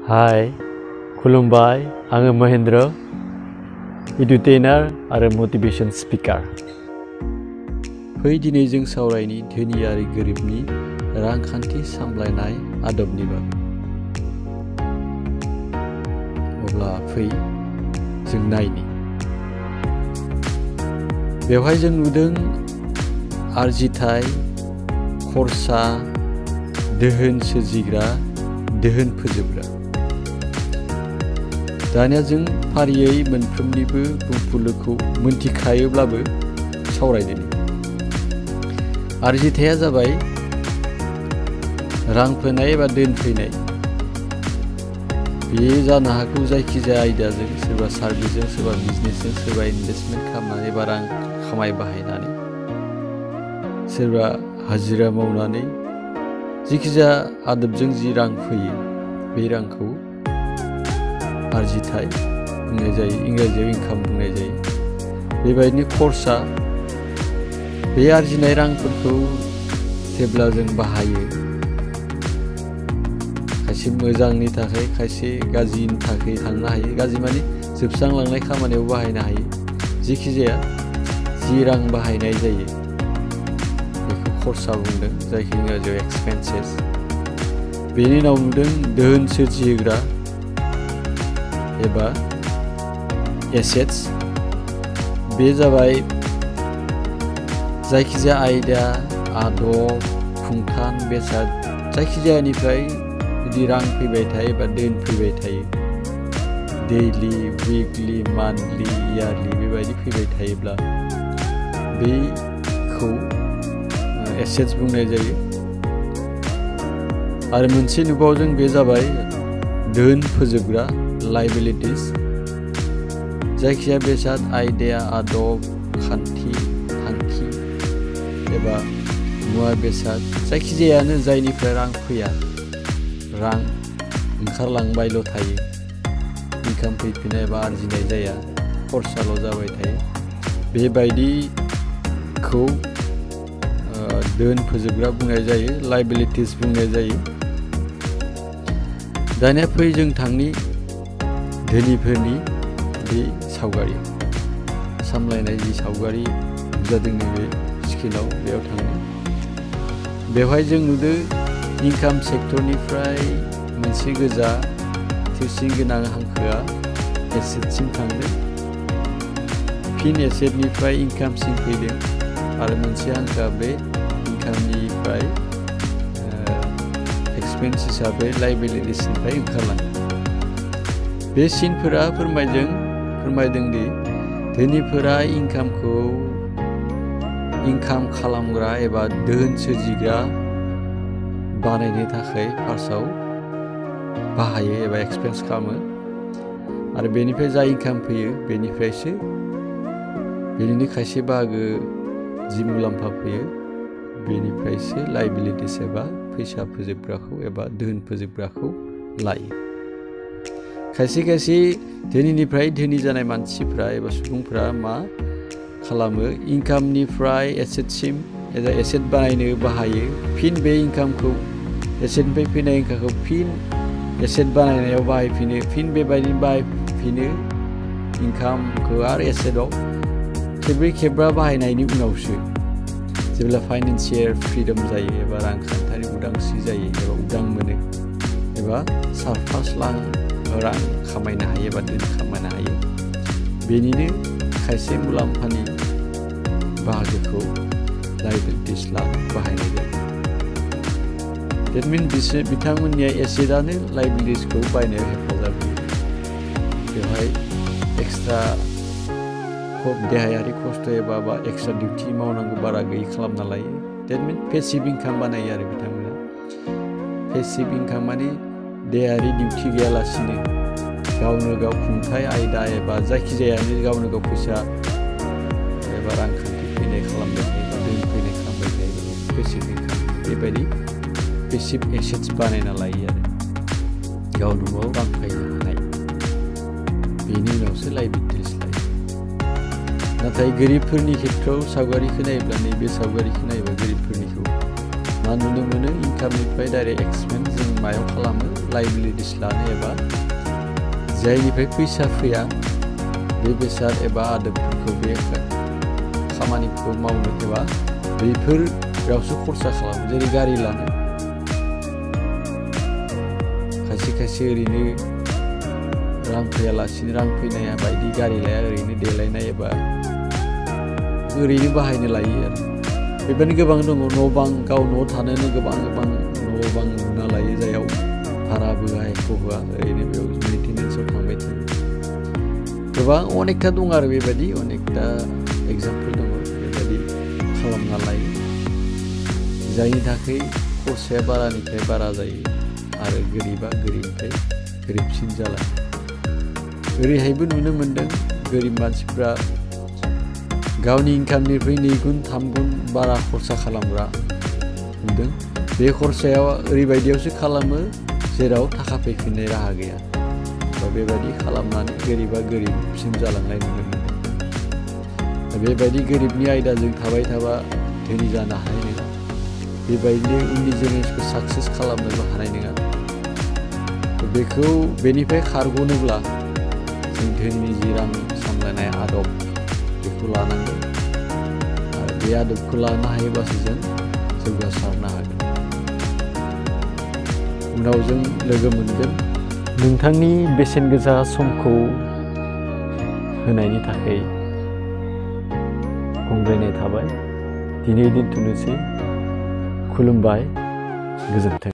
हाय खुलुमबाय आङो महेन्द्र एडुटेइनार आरो मोटिवेशन स्पिकार फै दिनै जों सावरायनि धोनि आरो गोरिबनि रांखान्थि सामलायनाय आदबनि बागै अब्ला फै जों नायनि बेवहाय जों नुदों आरजिथाय खरसा दोहोन सोरजिग्रा दोहोन फोजोबग्रा दानिया जों फारियै मोनफ्रोमनिबो बुंफुरलुखौ मोनथिखायोब्लाबो सावरायदोनि आरजिथाया जाबाय रां फोनाय एबा दोनफैनाय बे जानो हागौ जायखिजाया आयदाजों सोरबा सार्भिसजों सोरबा बिजनेसजों सोरबा इनभेस्टमेन्ट खालामनानै एबा रां खामाय बाहायनानै सोरबा हाजिरा मावनानै जिखिजाया आदबजों जि रां फैयो बे रांखौ आरजिथाय बुंनाय जायो इंराजियाव इनकाम बुंनाय जायो बेबायदिनो खरसा बे आरजिनाय रांफोरखौ जेब्ला जों बाहायो खायसे मोजांनि थाखाय खायसे गाज्रिनि थाखाय थांनो हायो गाज्रि माने जोबस्रांलांनाय खामानियाव बाहायनो हायो जिखिजाया जि रां बाहायनाय जायो बेखौ खरसा बुंदों जायखौ इंराजियाव एक्सपेन्सेस बेनि उनाव नुदों दोहोन सोरजिहोग्रा एबा एसेट्स बे जाबाय जायखिजाया आयदा आदब फुंखान बेसाद जायखिजायानिफ्राय जुदि रां फैबाय थायो एबा दोन फैबाय थायो डेइलि उइकलि मान्थलि इयारलि बेबायदि फैबाय थायोब्ला बेखौ एसेट्स बुंनाय जायो आरो मोनसे नुबाव जों बे जाबाय दोहोन फोजोबग्रा लायबिलिटिस जायखिजाया बेसाद आयदा आदब खान्थि थांखि एबा मुवा बेसाद जायखिजायानो जायनिफ्राय रां फैया रां ओंखारलांबायल' थायो इनकाम फैफिननाय एबा आरजिनाय जाया खरसाल' जाबाय थायो बेबायदिखौ दोहोन फोजोबग्रा बुंनाय जायो लायबिलिटिस बुंनाय जायो दानिया फै जों थांनि धोनिफोरनि बे सावगारियाव सामलायनाय जि सावगारि जादों नैबे स्क्रिनाव बेयाव थाङो बेवहाय जों नुदों इनकाम सेक्टरनिफ्राय मोनसे गोजा थोरसि गोनां हांखोआ एसेटसिम थांदों फिन एसेटनिफ्राय इनकामसिम फैदों आरो मोनसे हांखोआ बे इनकामनिफ्राय एक्सपेन्स हिसाबै लायबिलिटिसनिफ्राय ओंखारलाङो बे सिनफोरा फोरमायदों दि धोनिफोरा इनकाम खालामग्रा एबा दोहोन सोरजिग्रा बानायनो थाखाय फार्स्टआव बाहायो एबा एक्सपेन्स खालामो आरो बेनिफ्राय जा इनकाम फैयो बेनिफ्रायसो बेनिनो खायसे बाहागो जि मुलाम्फा फैयो बेनिफ्रायसो लायबिलिटिस एबा फैसा फोजोबग्राखौ एबा दोहोन फोजोबग्राखौ लायो खायसे धोनिनिफ्राय धोनि जानाय मानसिफ्रा एबा सुबुंफ्रा मा खालामो इनकामनिफ्राय एसेटसिम एबा एसेट बानायनो बाहायो फिन बे इनकामखौ एसेटनिफ्राय फैनाय इनकामखौ फिन एसेट बानायनायाव बाहायफिनो फिन बेबायदिनो बाहायफिनो इनकामखौ आरो एसेटआव खेबब्रै खेबबा बाहायनायनि उनावसो जेब्ला फाइनान्सियेल फ्रिडम जायो एबा रांखान्थियारि उदांस्रि जायो एबा उदां मोनो एबा सारप्लास रां खामायनो हायो एबा दोन खामायनो हायो बेनिनो खायसे मुलाम्फानि बाहागोखौ लायबिलिटिस बाहायनाय जायो देट मिन बिथांमोननिया एसेटआनो लायबिलिटिसखौ बायनायाव हेफाजाब होयो बेवहाय एक्सट्रा देहायारि खस्थ' एबा एक्सट्रा डिउटि मावनांगौ बारा गैयि खालामना लायो देट मिन पेसिभ इनकाम बानायो आरो बिथांमोना पेसिभ इनकाम माने देहायारि डिउटि गैयालासिनो गावनो गाव खुंथाय आयदा एबा जायखिजायानो गावनो गाव फैसा एबा रांखान्थि फैनाय खालामबाय थायो एबा दोन फैनाय खालामबाय थायो पेसिभ इनकाम बेबायदि पेसिभ एसेट्स बानायना लायो आरो गावनो गाव रां फैनो हानाय बेनि उनावसो लायबिलिटिस लायो नाथाय गोरिबफोरनि खेत्रआव सावगारिखौ नायोब्ला नैबे सावगारिखौ नायोब्ला गोरिबफोरनिखौ मा नुनो मोनो इनकामनिफ्राय डाइरेक्ट एक्सपेन्स जों मायाव खालामो लाइबिलिटिस लानो एबा जायनिफ्राय फैसा फैया बे बेसाद एबा आदबफोरखौ बे खामानिखौ मावनो एबा बेफोरावसो खरसा खालामो जेरै गारि लानो खायसे ओरैनो रां फैयालासिनो रां फैनाया बायदि गारि लाया ओरैनो देलायनाय एबा ओरैनो बाहायनो लायो आरो बेबायदिनो गोबां दङ न' बां गाव न'आव थानोनो गोबां न' बां लुना लायो जायाव भाराबो एख' होआ ओरैनो बेयाव मेन्टेनेन्सआव थांबाय थायो गोबां अनेकथा दं आरो बेबायदि अनेकथा एग्जामपोल दङ बेबायदि खालामना लायो जायनि थाखाय खरसाया बारानिफ्राय बारा जायो आरो गोरिबा गोरिबनिफ्राय गोरिबसिन जालाङो ओरैहायबो नुनो मोन्दों गोरिब मानसिफ्रा गावनि इनकामनिफ्राय 2 गुन 3 गुन बारा खरसा खालामग्रा नुदों बे खरसायाव ओरैबायदियावसो खालामो जेराव थाखा फैफिननाय राहा गैया बेबायदि खालामनानै गोरिबा गोरिबसिन जालांनाय नुनो मोन्दों बेबायदि गोरिबनि आयदाजों थाबाय थाबा धोनि जानो हानाय नङा बेबायदिनो उननि जेनेरेसनखौ साक्सेस खालामनोबो हानाय नङा बेखौ बेनिफ्राय खारग'नोब्ला जों धोनिनि जि रां सामलायनाय आदब बेखौ लानांगोन आरो बे आदबखौ लानो हायोबासो जों जौगासारनो हागोन उनाव जों लोगो मोनगोन नोंथांनि बेसेन गोसा समखौ होनायनि थाखाय गंग्रायनाय थाबाय दिनै दोनथ'नोसै खुलुमबाय गोजोन्थों।